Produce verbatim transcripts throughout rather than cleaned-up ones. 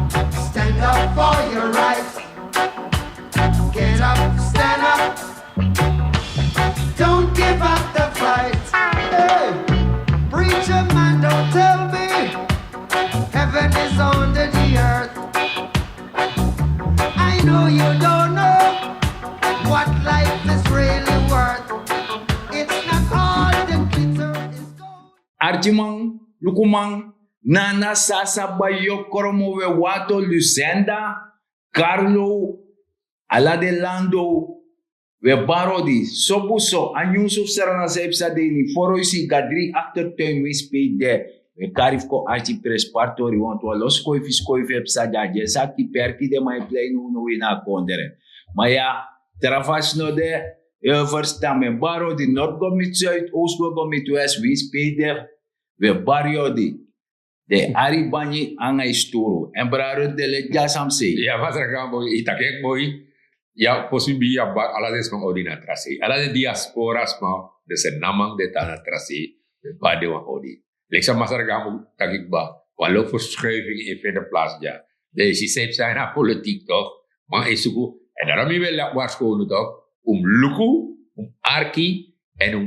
Stand up for your rights. Get up, stand up. Don't give up the fight. Hey, preacher man, don't tell me heaven is under the earth. I know you don't know what life is really worth. It's not all the glitter is gold. Arkiman, lukuman, nana sasa bayokromo we wato Lucenda, Carlo, ala de lando, we bari odi, sobu so, a nyunsu fu Sranan san yu psa de ini, foro yu si gadri aktertuin winsi pe yu de, we kari fu kon arki prenspari tori, wantu a lo skoifi skoifi e psa dya, dyesi a kiperki den man e plei nownow ini a kondre. Ma ya, tra fasi no de, yu e ferstan, mi e bari odi, nort go miti suid, oos go go miti west, winsi pe yu de, we bari odi. Den ari banyi nanga yu sturu. Èn brada, den leti dya san mi sei. Ya, masra Gambo, yu taki eki moi. Ya, fosi mi bigin ya, bari ala den sma odi na tra sei. Ala den diaspora sma, den Sranan man di e tan na tra sei, den bari den wan odi. Leki san masra Gambo taki kba, wan lo verschuiving e feni plasi dya. Dan yu si san yu psa ini a politiek toch, man e suku. Èn daarom mi wil warskow unu toch, un mus luku, un mus arki, èn un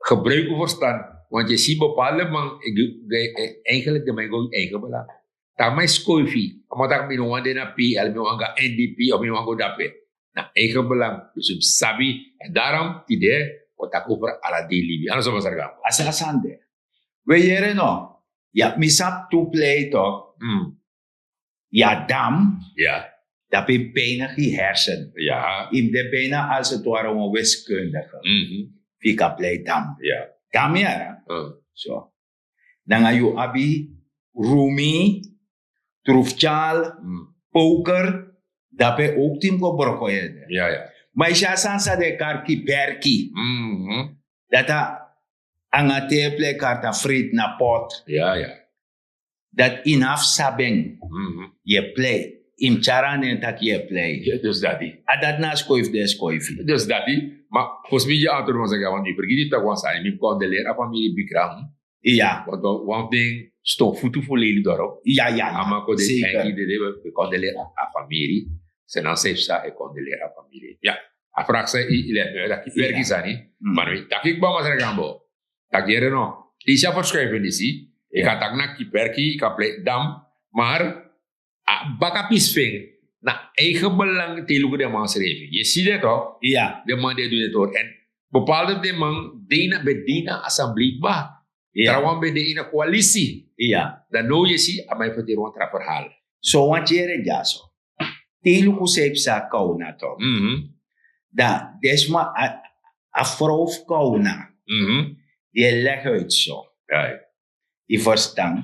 gebruik un verstand. Want yu si bepaalde man, e, e, e, eigenlijk den man e go yu eigen belang. Te a man e skoifi, a man taki mi no wani de na P L, mi wani go na N D P of mi wani go dape. Na eigen belang, dus un mus sabi. Èn daarom tide wi o taki over ala dei libi. A no so, masra Gambo? A saka sani de. We yere no, ya, mi sabi tu plei toch. Mm. Ya, dam. Ya. Dape yu pijnig yu hersen. Ya. Yu mus de bijna als het ware wan wiskundige. Mhm. Fu yu kan plei dam. Ya. Dam, ya. Mm. So. Nanga yu abi rumi, truftyal, mm, poker, dape ook tin go broko yu ede. Ya, ya. Ma yu si a sani san den e kari kiperki. Mhm. Dati a nanga te yu e plei karta, friti na pot. Ya, ya. Dati yu no abi sabi en. Mhm. Yu e plei. Yu mus tyari a nen taki yu e plei. Ya, dus dati. A dati na a skoifi den e skoifi. Dus dati. Ma fosi mi gi antwoord, masra Gambo, mi fergiti taki wan sani, mi mus kondoleri a famiri Bikram. Ya. Want wan, wan fu den ston futu fu Lelydorp. Ya, ya, ya. A man kon de, zeker, enki dede, we, we kondoleri a famiri. Sranan san yu psa, e kondoleri a famiri. Ya. A vraag san yu, yu leki mi, taki, ya, kiperki sani. Mm. Ma no, mi taki kba, masra Gambo. Taki yere no. Disi a verschuiving disi. Yu kan taki na kiperki, yu kan plei dam. Maar a baka pisi fu en na eigen belang te yu luku den man srefi. Yu e si den toch? Ya. Den man di e du den tori. Èn bepaalde fu den man de ini, ben de ini a assemblee kba. Ya. Trawan ben de ini a koalisi. Ya. Dan now yu e si a man e ferteri wan tra verhaal. So, want yere dyaso. Te yu luku san yu psa na Kawna toch. Mhm. Dan den sma, a, a frow fu Kawna, mhm, di e leg uit so. Right. Yu ferstan?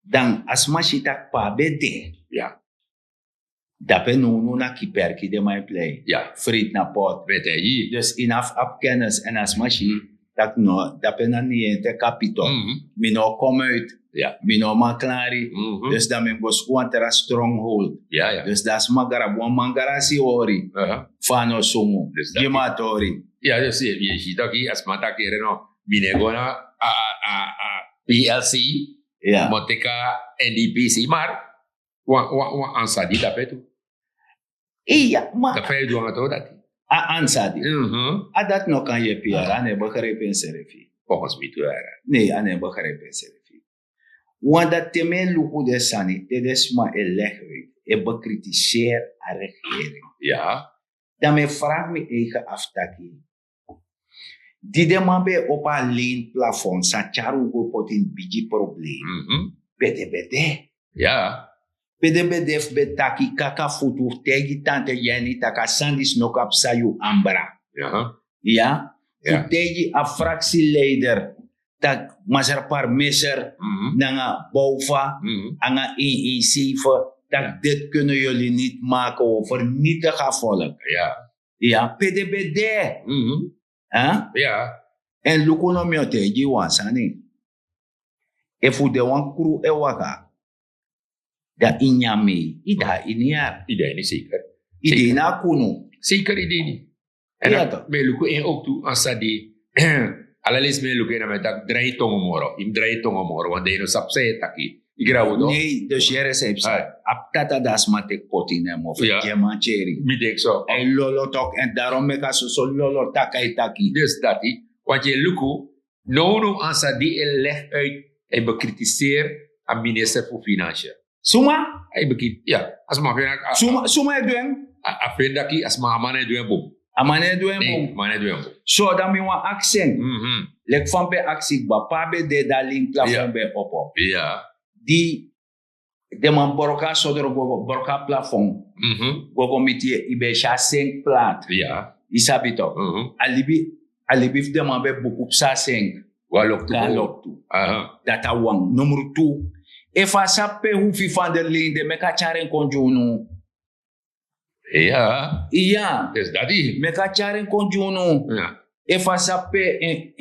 Dan a sma si taki pe a ben de. Ya. Dape nownow na kiperki den man e plei. Ya. Friti na pot. Mi e taigi yu. Dus yu no abi kennis, èn a sma si taki no, dape na niente kapito. Mhm. Mi no o komoiti. Ya. Mi no o man klari. Mhm. Dus dan mi mus go suku wan tra stronghold. Ya, ya. Dus dan a sma grabu wan man grasi hori. Aha. Fa a no sungu. Dus dati. Gi mi a tori. Ya, dus yu, yu si taki a sma taki yere no, mi no e go na a, a, a, a P L C. Ya. Mi o teki a N D P C, maar wan, wan, wan answer di dape tu. Iya, ma. Dan fa yu e du nanga tori dati? A answer di. Mhm. A dati no kan yepi yara, a no e begrijp ensrefi. Volgens mi tu yara. Nee, a no e begrijp ensrefi. Want dati te mi e luku den sani, te den sma e leg uit, e bekritiseer a regering. Ya. Dan mi e vraag mi eigen af taki, di den man ben e opo a leenplafond, san tyari un go poti ini bigi probleem. Mhm. Pe den ben de. Ya. Pe den ben de fu ben taki kaka futu, taigi tante Jenny taki a sani disi no kan psa, yu ambra. Ya. Ya. Fu, ya, taigi a fractieleider taki masra Parmeser, mhm, nanga Bouva, mhm, nanga een een zeven, taki, ya, dit kunnen jullie niet maken, we vernietigen volk. Ya. Ya, pe den ben de. Mhm. Hè? Ya. Èn luku no, mi o taigi yu wan sani. Efu den wan kru e waka, dan yu nyan mi, yu de a ini yara. Yu de a ini, zeker. Yu de ini a kunu. Zeker yu de ini. Èn, ya, dan toch, mi e luku en ook tu, a sani di ala leisi mi e luku en, dan mi e taki drai yu tongo moro. Yu mus drai yu tongo moro, want dan yu no sabi san yu e taki. Igrabu no. Nei, dus yere sa ipsa. Aptata dasma te koti ne mo fe geman cheri. Mi denk so. Ai lolo tok en darom meka so so lolo takai taki. Dus dati. Want ye luku, no no ansa di e leg uit, e bekritiseer a minister fu financiën. Suma? Ai bekiti ya. Asma fena. Suma suma e duen? A fendaki asma amane duen bum. Amane duen bum. Amane duen bum. So dan mi wan aksen. Lek fan ben aksi gba pa ben de da link plafon ben opo. Ya. Di den man broka sodro go go broka plafon. Go go miti ye ibe sha sink plat. Ya. Isabi to. Alibi alibi fu den man ben buku psa sink. Walok tu. Walok tu. Data wan numru tu. Efa sape hufi fan de linde meka charen konjunu. Ya. Ya. Meka charen konjunu. Efa sape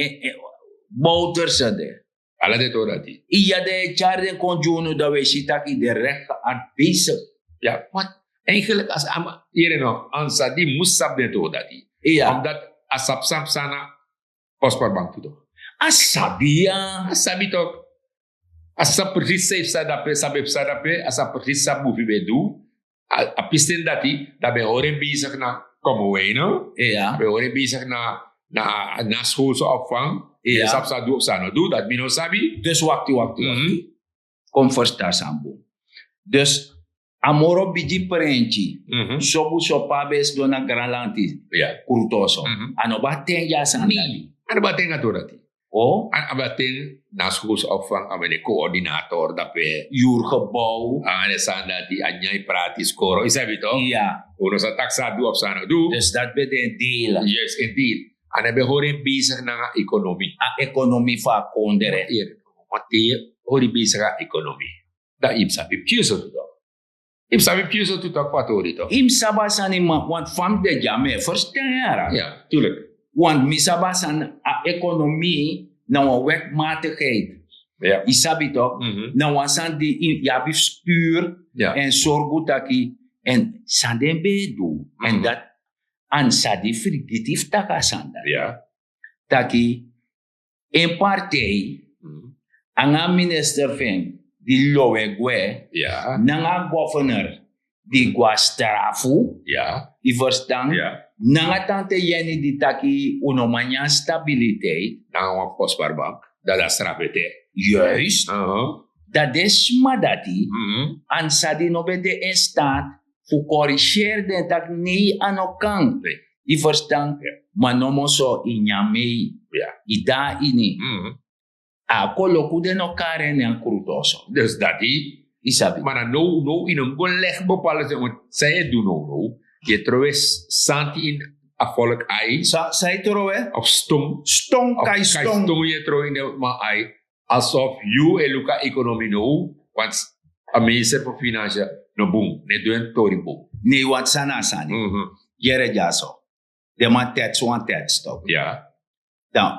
bouterse de. Ala de to dati. Iya de chari den kon gi unu dan we si taki de recht arbeiser. Ya want eigenlijk as ama yere no ansa di mus sabi den to dati. Iya omdat a sabi sabi sana kosparbank tu to. A sabi ya. A sabi to. A sabi precies sabi sabi sabi sabi a sabi precies sabi mufi ben du. A pisten dati dan ben hori en bezig na komo wijnen. Ben hori en bezig na na schoolse opvang. Sabi sa du of sa no du dat mi no sabi. Dus wakti wakti wakti. Kon verstar san bun. Dus a moro bigi prentyi. Sobu sopa ben sidon na granlanti. Krutoso. A no ben a ten gi a sani dati. A no ben a ten gi a tori dati. O a ben a ten na schools opvang a ben de koordinator dape. Yurgebow. A den sani dati a nyan yu prati skoro yu sabi tok. Unu sa taki san a du of san a no du. Dus dati ben de en deal. Yes en deal. A no ben hori en bezig nanga ekonomi. A ekonomi fu a kondre. Wan te yu hori bezig a ekonomi dan yu mus sabi pikin so tu tok. Yu mus sabi pikin so tu tok fu a tori tok. Yu mus sabi a sani ma want fa mi de dya mi e ferstan yara. Ya tulik. Want mi sabi a sani a ekonomi na wan wetmatigheid. Yu sabi tok na wan sani di yu abi fu spur. Èn sorgu taki èn san den ben e du èn dati. An sa di frigiti fu taki a sani dati taki en partij nanga a minister fu en di lowe gwe nanga a governor di gwe a strafu. Yu ferstan? Nanga tante yeni di taki un no man nyan stabiliteit nanga wan kosparbank. Dan dan strafu ete. Juist. Dan den sma dati an sa di no ben de en staat fu korigeri den taki nei a no kan. Yu ferstan? Ma nomo so yu nyan mei yu de na ini. A koloku den no kari en ne a krutu oso. Dus dati yu sabi ma na now now yu no mus go legi bepalde sani want san yu e du now now yu e trowe santi ini a folk ai. San yu trowe? Of ston. Ston kai ston yu e trowe ini den man ai. Alsof yu e luku a ekonomi now want a minister fu finansi no bun no e du en tori bun. Ne yu wani sani na sani. Yere dyaso den man teks wan teks toki. Dan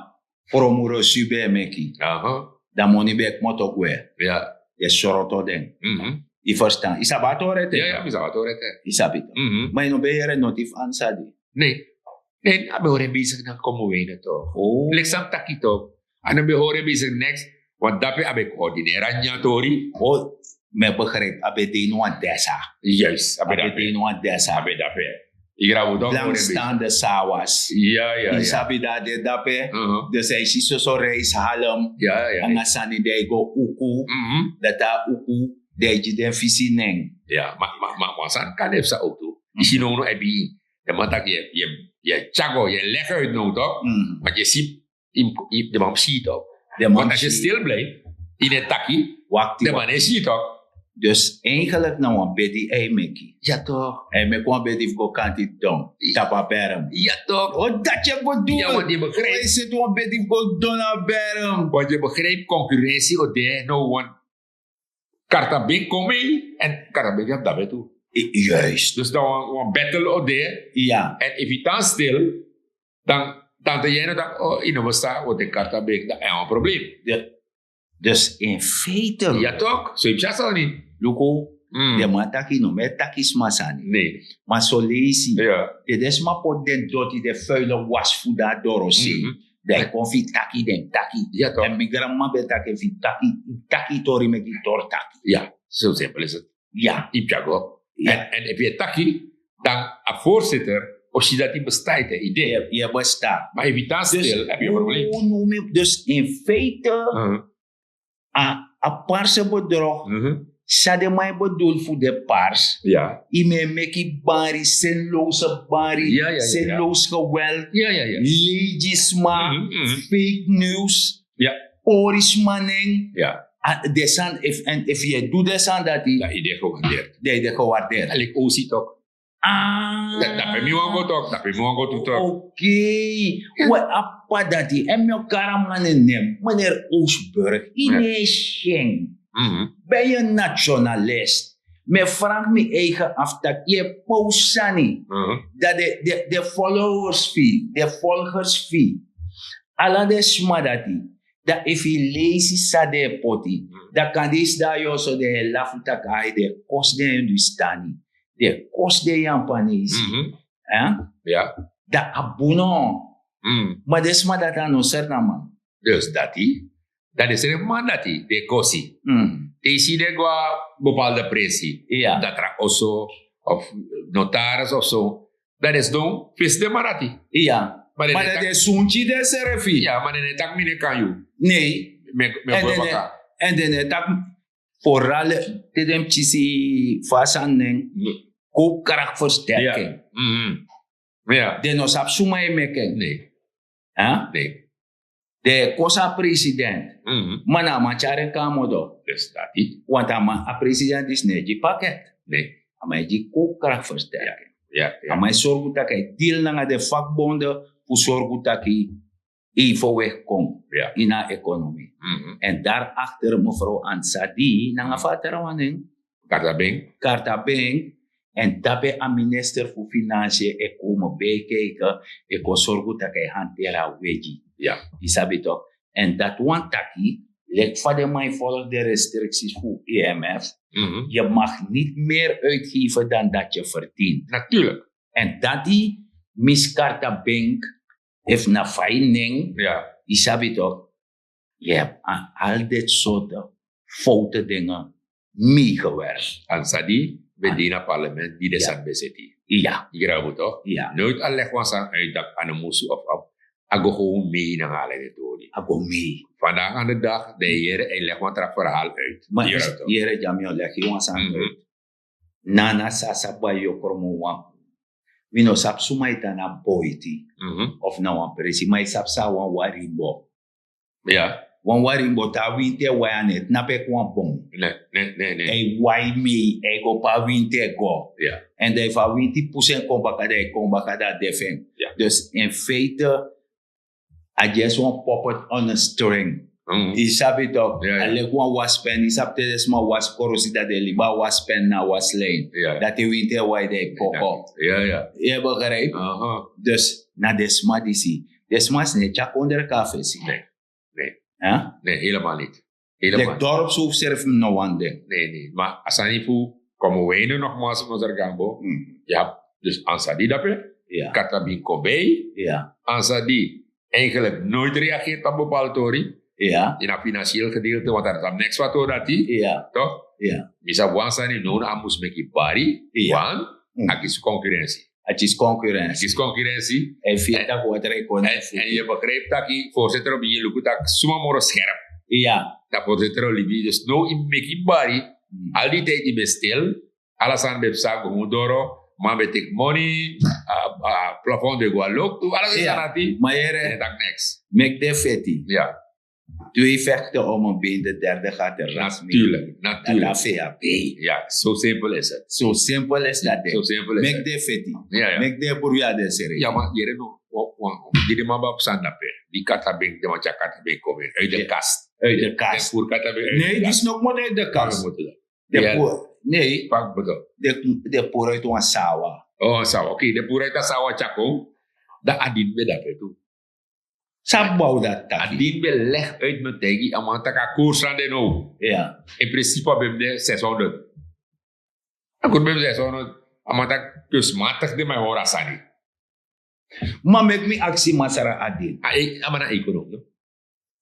promosi ben e meki dan moni ben e kmoto gwe. Den sroto den. Yu ferstan yu sabi a tori ete? Yu sabi ma yu no ben yere noti fu ansadi. Ne ne a ben hori en besigi na komo weine to. Leki san mi taki to a no ben hori en besigi neks. Want dape a ben koordineri a nyan tori. Mi e begrijpi a ben de ini wan desa. Juist a ben de ini wan desa. A ben dape. Yu grabu don. Langstande sawas. Yu sabi dan a de dape. Dus a e si soso reis halem nanga sani di a e go uku. Dati a uku di a e gi den fisi nen. Ma wan sani kan de fu sa owtu. Yu si nownow a e bigin. Den man taki yu e tyari go yu e legi uit now tok. Want yu e si den man mus si yu tok. Want a si stil blij yu no e taki. Den man no e si yu tok. Dus eigenlik na wan bedi a e meki. Ya tok. A e meki wan bedi fu go kanti don tapu a berm. Ya tok. Dati yu e go du. Ya want yu e begrijpi. Yu seti wan bedi fu go don na a berm. Want yu e begrijpi konkurensi o de now want kartabin kon mi en kartabin kan dabe tu. Juist. Dus dan wan battle o de. Ya en efi tan stil dan tante yu no dan yu no besta o de kartabin dan en wan probleem. Dus in feite ya tok so yu psa sani. Luku den man taki no me taki sma sani. Ma so leisi den den sma poti den doti den fuile wasi fu dan dorosi. Dan yu kon fu yu taki den taki. Ya, toch. En mi granmama ben taki fu yu taki, taki yu tori meki yu tori taki. Ya, so simpel is het. Ya. Yu piago. Ya. En, en efu yu e taki, dan a voorzitter o si dati yu besta ete yu de. Yu e besta. Maar efu yu tan stil, heb je een probleem. Dus in feite, a, a parse bedrog, san den man e bedoel fu den pars. Ya. Yu mu e meki bari, zinloze bari, zinloos geweld, legisma, fake news, porisma nen. Ya. A, den sani, efu, en efu yu e du den sani dati, dan yu de gewaardeerd. Dan yu de gewaardeerd. Lik osi toch. Ah. Dape mi wan go toch, dape mi wan go tu toch. Oké. We apa dati, en mi o kari a man en nen, meneer Oosburg, yu no e syen. Ben yu nationalist? Mi e fragi mi eigen af taki yu e post sani, dan den, den, den followers fu yu, den volgers fu yu, ala den sma dati, dan efu yu leisi san den e poti, dan kande yu sidon na yu oso, den e lafu taki ai, den e kosi den Hindustani, den e kosi den Yapanesi. Hè? Ya. Dan a bun no. Ma den sma dati a no seri na man. Dus dati, dan den srefi man dati den e kosi. Te yu si den go na bepaalde presi, dan tra oso of notaris of so, dan den sidon fesi den man dati. Iya. Ma den e taki, den sunti den srefi. Ya, ma den e taki mi no e kan yu. Nee. Mi e go baka. En den e taki, vooral te den mus kisi fa a sani nen, koopkrachtversterking. Den no sabi suma e meki en. Nee. Den e kosi a president. Ma na a man tyari en kon na modo. Want a man, a president disi no e gi paket. A man e gi koopkrachtversterking. A man e sorgu taki a e deal nanga den vakbonden fu sorgu taki evenwicht kon ini a economie. En daarachter mevrouw Ansadi nanga fa a trawan nen, Kartabing. Kartabing. En dape a minister fu Financiën e kon bikijken, e kon sorgu taki a e hanteri a wegi. Yu sabi toch? En dati wani taki, leki fa den man e folg den restricties fu I M F, je mag niet meer uitgeven dan dat je verdient. Natuurlijk. En dati, Miss Kartabing, efu na fa yu nen, yu sabi toch, yu abi aan al dit soort foute dingen meegewerkt. Ansadi ben de ini a parlement di den sani ben seti. Yu grabu toch? Nooit a legi wan sani uit dati a no musu of op. A go gewoon mee nanga ala den tori. A go mee. Vandaag aan de dag den e yere a e legi wan tra verhaal uit. Ma yu yere, dya mi o legi wan sani uit. Nana, san a sa bai yu o kromo wan. Wi no sabi suma e tan na boiti of na wan presi, ma yu sabi san na wan warimbo. Wan warimbo, te a winti e wai, a no e tnapu enke wan bon. A e wai mee, a e go pe a winti e go. En dan efu a winti pusu en kon baka, dan a e kon baka, dan a de fu en. Dus in feite, a just wan puppet on a string. Yu sabi toch? A leki wan waspen, yu sabi te den sma wasi krosi, dan den e libi a waspen na a waslijn. Dati winti e wai, dan a e koko. Yu e begrijp? Dus na den sma disi, den sma disi no e tyari kondre kon na fesi. Nee, nee. Nee, helemaal niet. Helemaal. Leki dorpshoofd srefi no wani de. Nee, nee. Maar a sani fu, como we no nog mas, meneer Gambo, dus Ansadi dape, Kartabing kon bij, Ansadi eigenlijk nooit reageert op bepaalde tori. In a financieel gedeelte, want er is niks wat hoor dati. Toch? Mi sabi wan sani, no, a mus meki bari, want a kisi concurrentie. A kisi concurrentie. A kisi concurrentie. En via dat wordt er economisch. En je begrijpt dat die voorzitter op je luku dat suma moro scherp. Ja. Dat voorzitter o libi. Dus no, yu meki bari. Al die tijd yu ben stil. Ala sani ben psa, go doro. Man ben teki money. A, a plafond ben go a loktu. Ala sani dati. Ma yere. En dat niks. Meki den feti. Ja. Twee vechten om een been, de derde gaat er ras mee. Natuurlijk, natuurlijk. Dat is V A B. Ja, zo simpel is het. Zo simpel is dat. Zo simpel is het. Meki den feti. Ja, ja. Meki den bruya den seri. Ja, maar hier no, wa, wa, di den man ben psa na pe. Di Kartabing, den man tyari Kartabing kon uit de kast. Uit de kast. Den puru Kartabing uit de kast. Nee, disi no komoto uit de kast. Den puru, nee. Den, den puru uit wan sawa. Oh, sawa. Oké, den puru uit a sawa tyari kon. Dan a dini ben dape tu. San bow dati taki? A dini ben leg uit, mi taigi, a man taki a koers san de now. Ja. In principe a ben mus de zeshonderd. A koers ben mus zeshonderd. A man taki kunstmatig den man e hori a sani. Ma meki mi aksi masra adin. A e- a man na ekonom, no?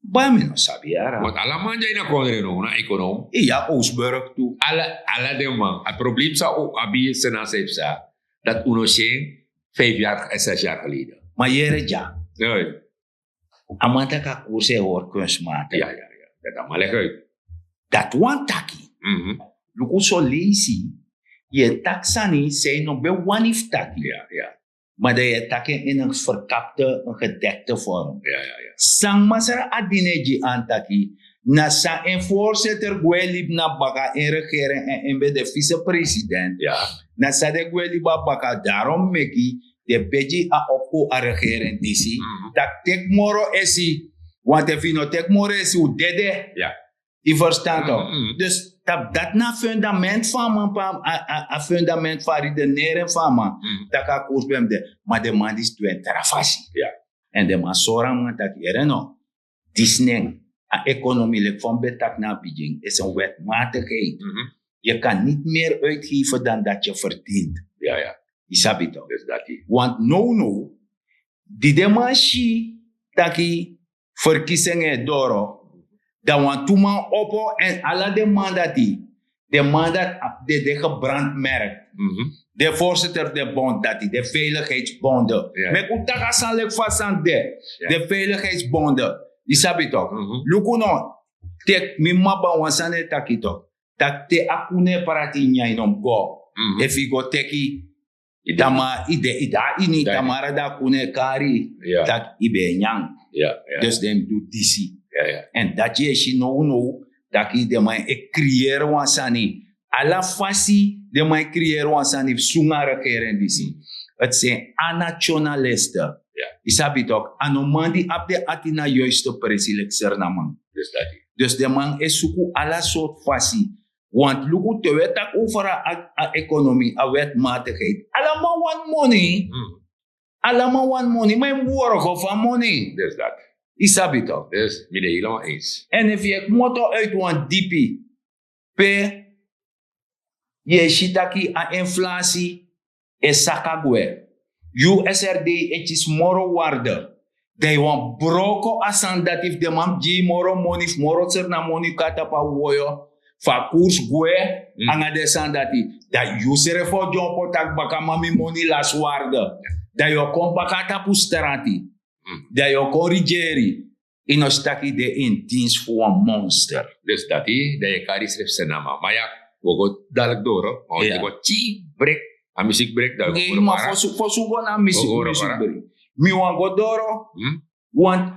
Ba mi no sabi yara. Want ala man di a ini a kondre no na ekonom. Iya, Oosburg tu. Ala ala den man. A probleem san un abi, Senator, san yu psa, dat un no si en vijf jaar en zes jaar geleden. Ma yere dya. A man taki a koers e hori kunstmatig. Ya, ya, ya. Dat a man legi uit. Dat wan taki. Luku so leisi, yu e taki sani san yu no ben wani fu taki. Ya, ya. Ma dan yu e taki en in een verkapte, een gedekte vorm. Ya, ya, ya. San masra Adine gi an taki, na san en voorzitter gwe libi na baka in regering en in ben de vicepresident. Ya. Na san den gwe libi a baka, daarom meki den begi a opko a regering disi. Taki teki moro esi. Want efu yu no teki moro esi, un dede. Ya. Yu verstan toch? Dus tapu dati na a fundament fu a man, a fundament fu a redenering fu a man. Taki a koers ben de, ma den man disi du en tra fasi. En den man sori a man taki, yere no, disi nen, a ekonomi leki fa mi ben taki na a bigin, is een wetmatigheid. Je kan niet meer uitgeven dan dat je verdient. Yu sabi toch? Want now now, di den man si taki verkiezingen e doro, dan wantu man opo en ala den man dati, den man dati, den de gebrandmerkt. Den voorzitter fu den bond dati, den veiligheidsbonden. Meki un taki a sani leki fa a sani de. Den veiligheidsbonden. Yu sabi toch? Luku no, teki mi mama ban wan sani e taki toch. Taki te a kunu e prati, nyan yu no mus go. Efu yu go teki, dan ma yu de, yu de a ini, tamara dan a kunu e kari yu. Taki yu ben e nyan. Dus den mus du disi. En dati yu e si now now, taki den man e creëer wan sani. Ala fasi den man e creëer wan sani fu sungu a regering disi. Eti sen a nationaliste. Yu sabi toch, a no man di abi den ati na juiste presi leki Sranan man. Dus den man e suku ala sortu fasi. Want luku, te wi e taki over a, a ekonomi, a wetmatigheid. Ala man wani moni. Ala man wani moni, ma yu mus worgo fu a moni. Yu sabi toch? Mi de helemaal eens. En efu yu e kmoto uit wan dipi, pe yu e si taki a inflasi e saka gwe. USRD e kisi moro waarde. Dan yu wani broko a sani dati fu den man gi yu moro moni, fu moro Sranan moni kon na tapu a woyo, fu a koers gwe, nanga den sani dati. Dan yu srefi o dyompo taki baka, ma mi moni lasi waarde. Dan yu o kon baka na tapu strati. Dan yu o kon rigeri. Yu no si taki yu de in dienst fu wan monster. Dus dati, dan yu e kari yusrefi Sranan man. Ma ya, wi o go dadilik doro, ma wi o go tii brek, a muziek brek, dan wi o go doro. Ma fosi, fosi wi go na a muziek, muziek brek. Mi wani go doro, want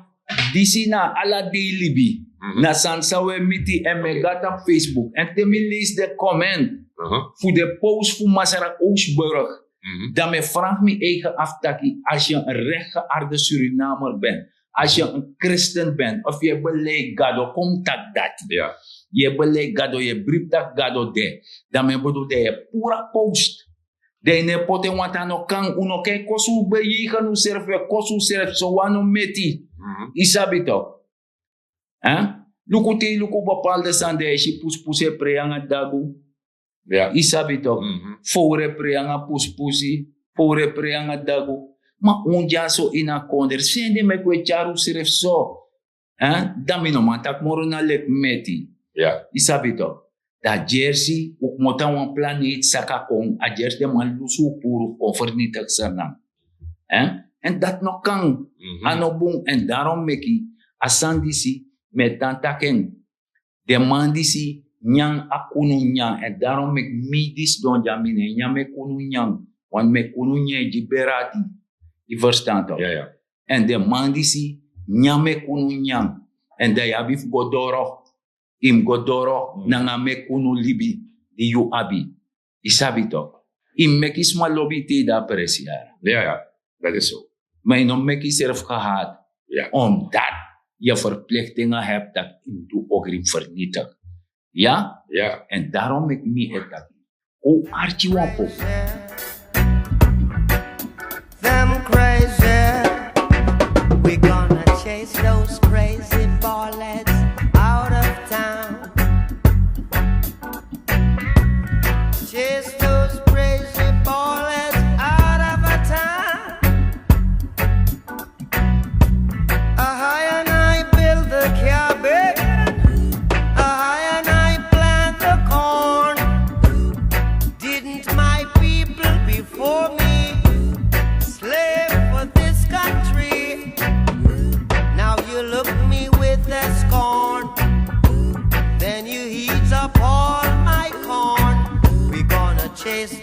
disi na ala dei libi. Na sani san wi e miti, èn mi e go na tapu Facebook. Èn te mi leisi den comment fu den post fu Masra Oosburg, dan mi e vraag mi eigen af taki, als je een rechtgeaarde Surinamer bent, als je een christen bent, of yu e beleid Gado, kon taki dati. Yu e beleid Gado, yu e bribi taki Gado de. Dan mi e bedoel, dan yu e puru a post. Dan yu no e poti en, want a no kan, un no kan e kosi un bejegen unsrefi, wi e kosi unsrefi, so wan no meti. Yu sabi toch? Luku, te yu luku bepaalde sani, dan yu e si puspusu e prei nanga dagu. Yu sabi toch? Fowru e prei nanga puspusu, fowru e prei nanga dagu. Ma un dyaso ini a kondre, sende meki wi e tyari unsrefi so. Dan mi no man taki moro na leki meti. Yu sabi toch? Dan a gersi, un kmoto na wan planeet saka kon, a gersi den man lusu un puru fu kon vernietig Sranan. Èn dati no kan, a no bun, èn daarom meki a sani disi, mi e tan taki en. Den man disi nyan a kunu nyan, èn daarom meki mi di sidon dya, mi no e nyan mi kunu nyan, want mi kunu nyan e gi bere ati. Yu verstan toch? Èn den man disi nyan mi kunu nyan, èn dan yu abi fu go doro. Yu mus go doro nanga mi kunu libi di yu abi. Yu sabi toch? Yu mus meki sma lobi yu te yu de na presi, yara. Ya, ya. Dat is zo. Ma yu no mus meki yusrefi gehaat. Omdat yu verplichtingen hebt dat yu mus du ogri, yu mus vernietig. Ya? Èn daarom meki mi e taki. O arki wan poku. Them crazy. We gonna chase those crazy ballets out of town. Chase those crazy ballets out of a town.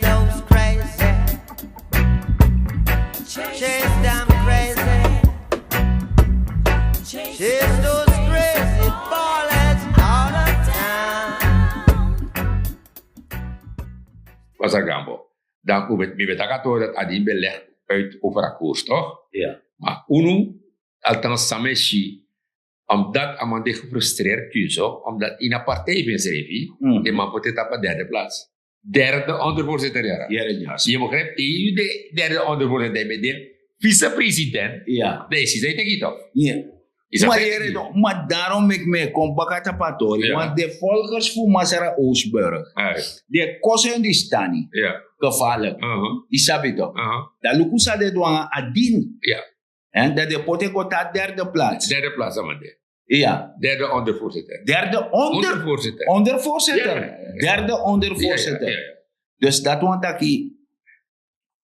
Those crazy. Chase them crazy. Chase those crazy ballets out of town. Pasa Gambo. Dan u ben, mi ben taki a tori dati a ding ben leg uit over a koers, toch? Ja. Maar unu, althans, san mi e si, omdat a man de gefrustreerd kun zo, omdat in a partij ben srefi, den man poti en tapu a derde plaats. Derde ondervoorzitter, yara. Yere, ja. Je begrijpt, te yu de derde ondervoorzitter, dan ben de vicepresident. Ja. Dan is hij tegen je toch? Ja. Is dat Maar tegen yere, je? No, maar daarom meki mi e kon baka tapu a tori. Ja. Want de volgers fu Masra Oosburg, Ja. den kosi en di stani. Ja. Gevaarlijk. Aha. Yu sabi toch? Aha. Dan luku san den du nanga a ding. Ja. Hè, dan den poti en go na derde plaats. Derde plaats, dan man de. Ja. Derde ondervoorzitter. Derde onder, Ondervoorzitter. Ondervoorzitter. Ja, ja, ja. Derde ondervoorzitter. Ja, ja, ja, ja. Dus dat wan taki,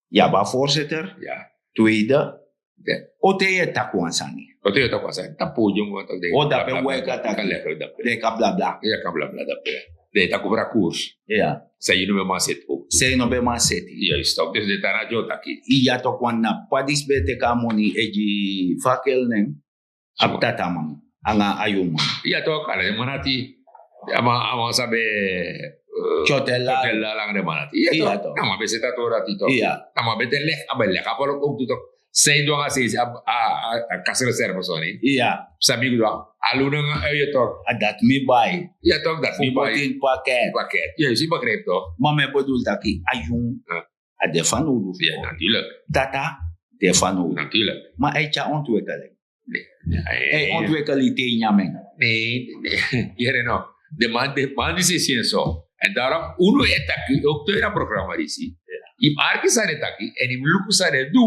ya ba voorzitter, Ja. tweede. Ja. O te yu e taki wan sani. O te yu e taki wan sani. Tapu podium wan taki. O, dape bla, bla, weka bla, taki. Kan leggen dape. Den kan bla bla. Ja, kan bla bla dape. Den taki over a koers. Ja. San yu no ben man seti ook. San yu no ben man seti. Juist, toch. Dus den tan na dyo taki. Ya toch, wan na pa disi ben teki a moni e gi fakel nen. Abi tataman, anga a yu man. Ya toch, ala den man dati. A man, a man sabi, eh, Chotella. Chotella, anga den man dati. Ya Ya toch. toch. A man ben seti a tori dati toch. Ya. A man ben de leg, a ben leg a volk ook tu toch. San yu du nanga san yu si a, a, a, a kasreserve soni. Ya. San mi go du nanga a luna nanga yu toch. A dati mi bai. Ya toch, dati Fu mi bai. Poti in pakket. Pakket. Ya, yu si, begrijp toch? Ma mi e bedoel taki a yu, Ja. a de fanowdu fu. Ja, natuurlijk. Tata de fanowdu. Natuurlijk. Ma a e tyari ontwikkeling. Nee, nee, A e ontwikkel yu te yu nyan en. Nee, nee. Yere no. De man, de man disi e si en so. En daarom unu e taki, ook tu in a programma disi. Yu mus arki san den taki, en yu mus luku san den du.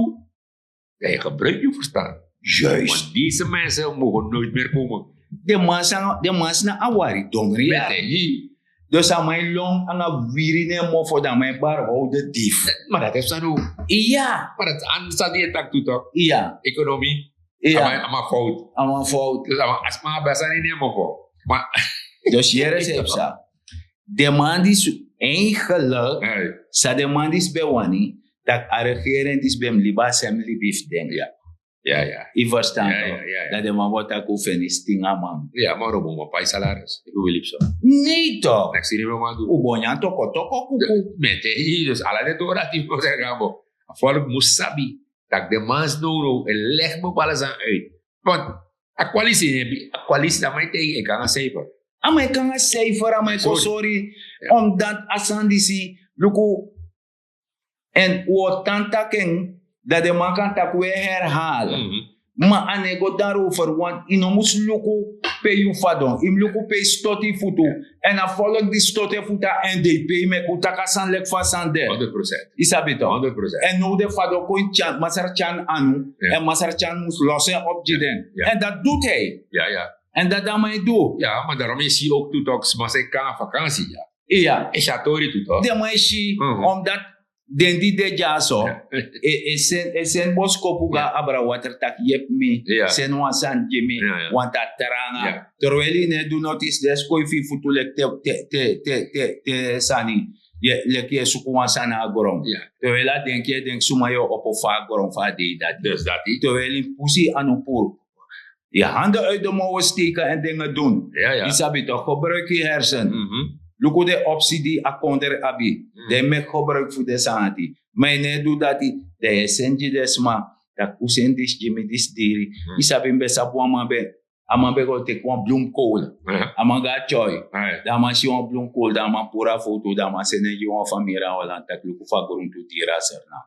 Dan yu gebruik yu verstand. Juist. Want deze mensen mogen nooit meer komen. Den man san, den man san na a wari dongri ya. Met de hi. Dus a man e lon anga wiri na en mofo, dan a man e bari howden dief. Maar dat is san. Ja. Maar dat is anders dan die tak tu toch? Ja. Economie. Ja. A man, a man fout. A man fout. Dus a man, a sma ben san in en mofo. Maar Dus yere san yu psa. Den man disi eigenlijk, Hey. san den man disi ben wani, tak' a regering disi ben mus libi a sem libi fu den. Ja. Ja, ja. Yu verstan toch? Ja, ja, ja. Dan den man bo taki un feni stingaman. Ja, maar un bo pai salaris. Yu wil yu psa. Nee toch? Next thing yu man du. Un bo nyan toko toko kuku. Met de hi, dus ala den tori dati yu bo taki a bo. A volk mus sabi tak' den man disi now now e leg bepaalde sani uit. Want a coalitie, a coalitie, dan man e taigi, e kon nanga cijfer. A man e kon nanga cijfer, a man e kon sori. Ja. Omdat a sani disi, luku, en un o tan taki en, dan den man kan taki un e herhaal. Mhm. Ma a no e go daarover, want yu no mus luku pe yu fadon, yu mus luku pe yu stoti yu futu. Ja. En a volk di stoti en futu a N D P meki un taki a sani leki fa a sani de. Honderd procent. Yu sabi toch? Honderd procent. En now den fadon kon ini Tyan, Masra Tyan anu, Ja. en Masra Tyan mus los en op gi den. Ja. En dat doet hij. Ja, ja. En dat dan man e du. Ja, maar daarom is hij ook toe toch, Masra e kon nanga vakantie, ja. Ja. Is a tori tu toch? Den man e si, Mhm. Omdat den di de dyaso, Ja. e, e seni, e seni boskopu go na Ja. abra water taki yepi mi, Ja. seni wan sani gi mi, Ja, ja. want a tranga. Ja. Terwijl yu no e du noti, yu si den e skoifi yu futu leki te, te, te, te, te, te sani, yu e, leki yu e suku wan sani na gron. Ja. Terwijl a denki, yu e denki suma yu o opo fu a gron fu a dei dati. Dus dati. Terwijl yu pusu yu anu puru. Yu handen uit de mouwen steken en dingen doen. Ja, ja. Yu sabi toch, gebruik yu hersen. Mhm. Luku den opsi di a kondre abi. Mhm. Dan yu meki gebruik fu den sani dati. Ma yu no e du dati, dan yu e seni gi den sma. Taki un seni disi gi mi, disi diri. Mhm. Yu sabi mi ben sabi wan man ben, a man ben go teki wan bloemkool. Ja. A man go na Tyoy. Ja, ja. Dan a man si wan bloemkool, dan a man puru a foto, dan a man seni en gi wan famiri na Holland, taki luku fa gruntu diri na Sranan.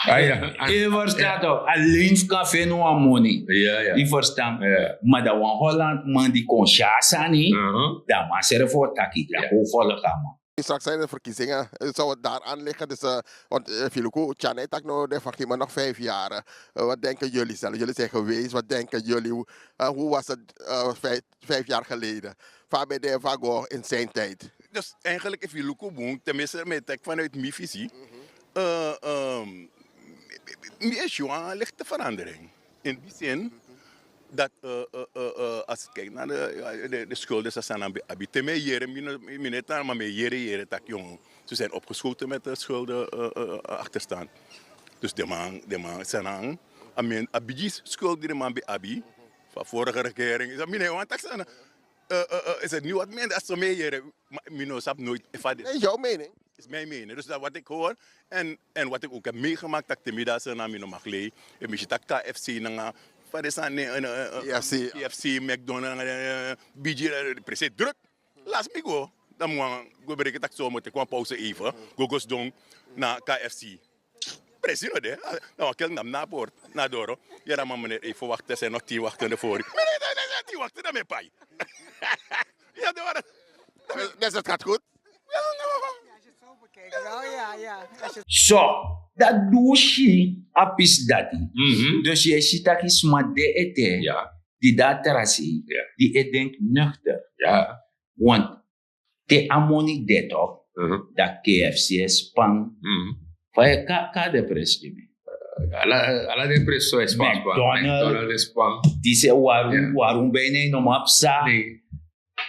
Ah, ja. Yu verstan toch? Alleen fu kan feni wan moni. Ja, ja. Yu verstan? Ja. Ma dan wan Holland man di kon si a sani, Mhm. dan a man srefi o taki, dan Ja. kon folg a man. Straks zijn de verkiezingen. Eh, zou het daar aan liggen? Dus, eh, want, eh, Filuku, Tjana, ik tak no de van, geef me nog vijf jaar. Eh, wat denken jullie zelf? Jullie zijn geweest. Wat denken jullie? Hoe, eh, hoe was het, eh, vijf, vijf jaar geleden? Fa a ben de, fa a go in zijn tijd? Dus eigenlijk, efu yu luku bun, tenminste, mi e taki vanuit mi visie, eh, ehm, mi e si wan lichte verandering. In die zin, Dat, eh, eh, eh, eh, als ik kijk naar de, eh, de, de schulden, ze zijn aan abi. Te me yere, mi no, mi net aan, maar me yere, yere tak jong. Ze zijn opgeschoten met de schulden, eh, eh, eh, achterstand. Dus de man, de man, zijn aan. Amen, abi schuld die de man bij abi. Van vorige regering. Is dat mijn want tak zijn? Eh, eh, eh, is het nu wat minder als ze me yere? Maar mi no sap nooit. Is jouw mening? Is mijn mening. Dus dat wat ik hoor en, en wat ik ook heb meegemaakt, dat ik de middag na mi no mag lei. En mi si tak K F C nanga, wat is aan, eh, eh, eh, K F C. K F C, McDonald's, eh, B G, eh, presi druk. Las mi go. Dan mi wan go bereken tak so mo teki wan pauze even. Go go sidon na K F C. Presi no de. Dan wan kel nam na port, na doro. Ja, dan man meneer even wachten, er zijn nog tien wachtende voor u. Meneer, er zijn tien wachtende, dan mi e pai. Ja, doro. Dus het gaat goed? Wel, no. Zo, dat doe si a pisi dati. Dus yu e si taki sma de ete, di de a tra sei, di e denki nuchter. Want te a moni de tok, dan K F C e span. Fa yu e ka-, ka de presi gi mi? Ala, ala den presi so e span, span. McDonald's, McDonald's e span. Disi e waru, waru ben no man psa.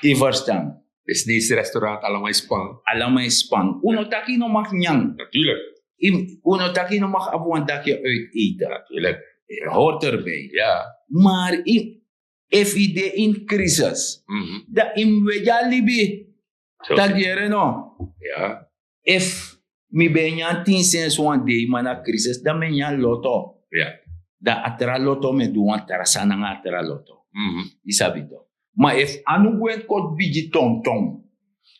Yu ferstan? Business restaurant, allemaal span. Allemaal span. Un no taki yu no mag nyan. Natuurlijk. Yu, un no taki yu no mag abi wan daki uit eten. Natuurlijk. Hoort erbij. Ja. Maar yu, efu yu de in crisis, dan yu mus wegi a libi. Taki yere no. Ja. Efu mi ben nyan tin sensi wan dei, ma na crisis, dan mi e nyan loto. Ja. Dan a tra loto mi e du wan tra sani nanga a tra loto. Yu sabi tok. Ma efu a no gwe koti bigi tonton,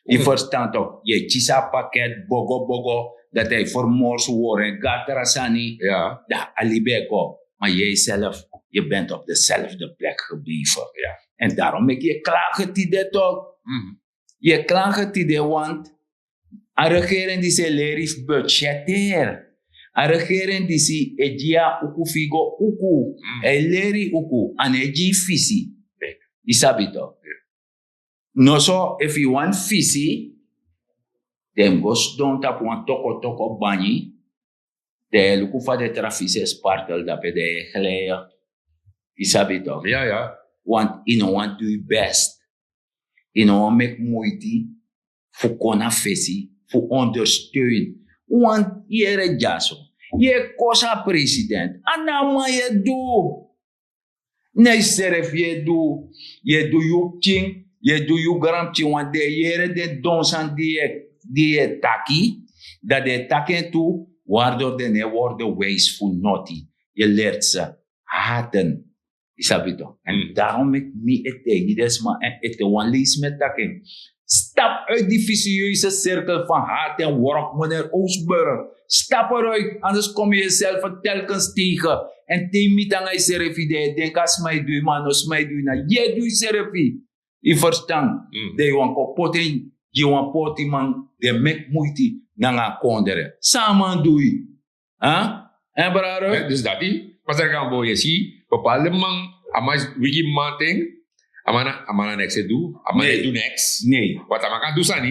yu ferstan tok, yu e kisi a paket bogo bogo, dati a e fermorsu wori en go a tra sani, dan a libi e go. Ma yu e self, yu bent op dezelfde plek gebleven. En daarom meki yu e klage tide tok. Yu e klage tide, want a regering disi e leri fu budgeteer. A regering disi e gi yu a uku fu yu go uku. A e leri yu uku, a no e gi yu fisi. Yu sabi tok. Noso efu yu wani fisi, den mus go sidon tapu wan toko toko banyi. Dan yu e luku fa den tra fisi e spartel dape, dan yu e geleya. Yu sabi tok. Ja, ja. Want yu no wani du yu best. Yu no wani meki muiti fu kon na fesi, fu ondersteun. Want yere dyaso, yu e kosi a president, a no a man yu e du. Na yusrefi yu e du. Yu e du yu pikin, yu e du yu granpikin, want den e yere den don sani di yu e, di yu e taki, dan den e taki en tu, waardoor den no e worden wijs fu noti. Yu e leri ze haten. Yu sabi tok. En daarom meki mi e taigi den sma, en ete wan leisi mi e taki en. Stap uit die vicieuze cirkel van haat en wrok, meneer Oosburg. Stap eruit, anders kom je jezelf telkens tegen. En te yu miti nanga yusrefi, dan yu e denki a sma e du yu, ma a no sma e du yu, na yu e du yusrefi. Yu ferstan? Dan yu wani kon poti en gi wan portiman di e meki muiti nanga a kondre. San a man du yu? Hè? Hè, brada? Hè, dus dati, Pastor Gambo, yu e si, bepaalde man, a man wigi man ten, a man, a man na niks e du, a man e du niks. Nee. Want a man kan du sani,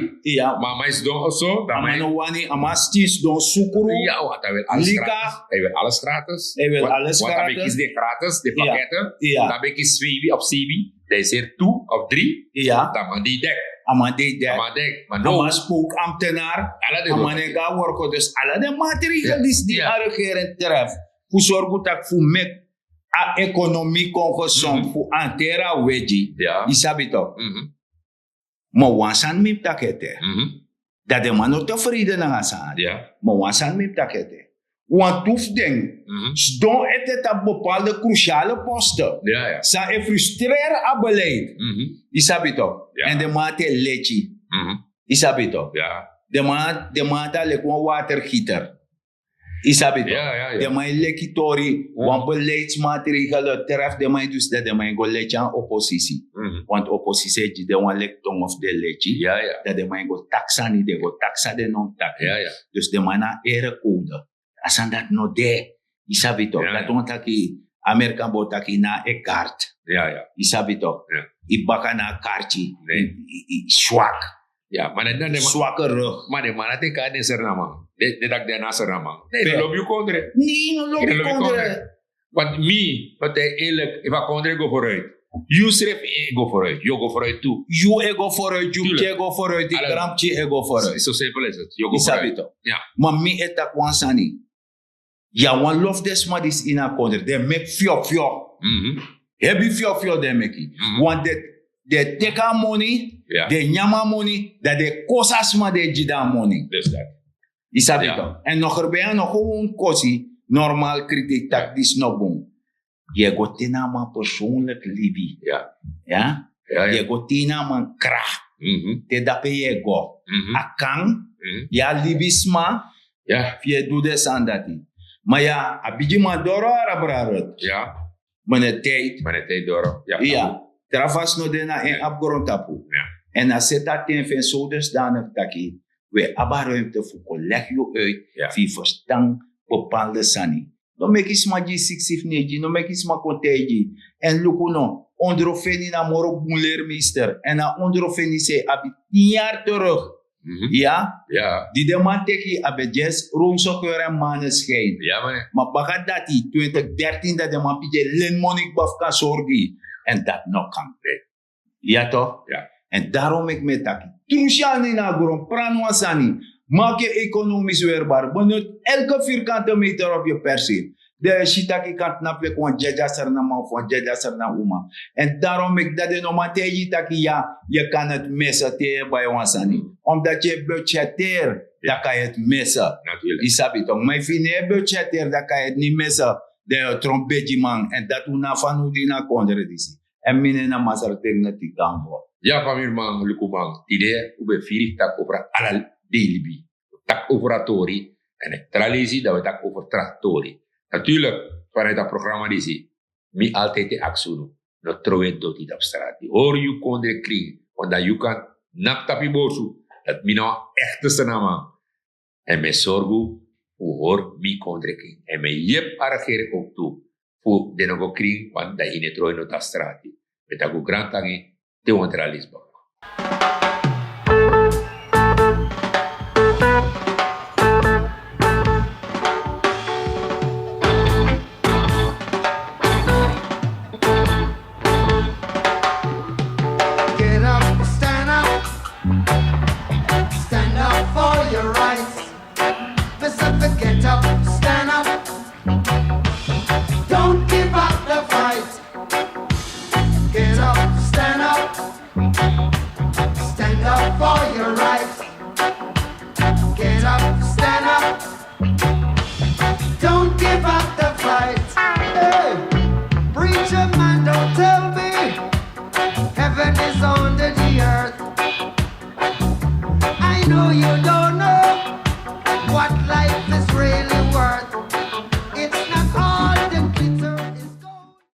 ma a man e sidon oso, a man no wani, a man skin sidon sukru. Ja, want hij wil alles gratis. Hij wil alles gratis. Hij wil alles gratis. Want dan ben je gratis, de pakketten. Dan ben je zwebi op zebi. Dan is er twee of drie. Ja. Dan man die dek. A man die dek. A man dek. Maar no. A man spookambtenaar. A man e go na work, dus ala den maatregel disi di a regering tref fu sorgu tak' fu meki a ekonomi kon gezond, fu hanteri a wegi. Yu sabi tok. Ma wan sani mi mus taki ete. Dan den man no tevreden nanga a sani. Ma wan sani mi mus taki ete. Wantu fu den sidon ete tapu bepaalde cruciale posten. San e frustreer a beleid. Yu sabi tok. En den man ati e leki. Yu sabi tok. Den man, den man ati a leki wan watergieter. Yu sabi tok. Den man e leki tori, wan beleidsmaatregel tref den man e du, dan den man e go leki a oppositie. Want oppositie e gi den wan leki tongo fu den leki. Dan den man e go taki sani, den go taki san den no mus taki. Dus den man na ere code. A sani dati no de. Yu sabi tok. Dati wani taki, Amerikan bo taki na e kaart. Yu sabi tok. Yu baka na a karti. Yu, yu, yu swak. Swake rug. Ma den man na te kari den Sranan man. Den, den taki den na Sranan man. Nee, no lobi yu kondre. Nee, no lobi kondre. Want mi, partij eerlijk, if a kondre go vooruit, yu srefi e go vooruit, yu go vooruit tu. Yu e go vooruit, yu pikin e go vooruit, yu granpikin e go vooruit. Zo simpel is het. Yu go vooruit. Yu sabi toch? Ja. Maar mi e taki wan sani. Ya wan lof den sma disi ini a kondre, den meki fiofio. Hebi fiofio den meki. Want den den teki a moni, den nyan a moni, dan den kosi a sma di e gi den a moni. Yu sabi toch? En no gerben ya no gewoon kosi, normal kritik taki disi no bun. Yu e go te na a man persoonlijk libi. Ya. Yu e go te na a man kra. Te dape yu e go. A kan yu a libisma fu yu e du den sani dati. Ma ya, a bigiman doro, arabra rut. Mene tijd. Mene tijd doro. Ya. Tra fasi no de na en abi grontapu. En a seti a ten fu en so dusdanig taki wi e abi a ruimte fu kon legi yu uit, fu yu ferstan bepaalde sani. No meki sma gi yu siksi fu neigi, no meki sma kon taigi yu. En luku no, ondrofeni na moro bun leermeester. En a ondrofeni san yu abi tin yari terug. Ya. Di den man teki yu, a ben dyesi rose geur en maneschijn. Ma baka dati, twintig dertin, dati den man piki e leni moni kba fu kan sorgu yu. En dati no kan. Ya toch? En daarom meki mi e taki, trusi yu anu ini a gron, prani wan sani. Maki yu ekonomis werbar, benut elke vierkante meter op yu persi. Dan yu e si taki yu kan tnapu leki wan dyadya srnaman of wan dyadya srnauma. En daarom meki dati den no man taigi yu taki ya, yu kan heti misi te yu e bai wan sani. Omdat yu e budgeteri, dan kan yu heti misi. Yu sabi toch? Ma efu yu no e budgeteri, dan kan yu heti ni misi. Dan yu o tron begiman. En dati un no abi fanowdu ini a kondre disi. En mi nen na Masra Tengna Tigango. Ya, famiri man, luku man. Tide un ben firi taki over ala dei libi. Taki over a tori. En tra leisi dan un e taki over tra tori. Natuurlijk, vanuit a programma disi, mi altijd e aksi unu, no trowe doti tapu strati. Hori yu kondre krin, want dan yu kan naki tapu yu borsu. Dati mi na wan echte srnaman. En mi e sorgu fu hori mi kondre krin. En mi e yepi a regering ook tu fu den no go krin, want dan yu no e trowe no tapu strati. Mi e taki un grantangi, te wan tra leisi baka. Get up, stand up, stand up for your rights. Listen to get up, stand up. Don't give up the fight. Get up, stand up. Stand up for your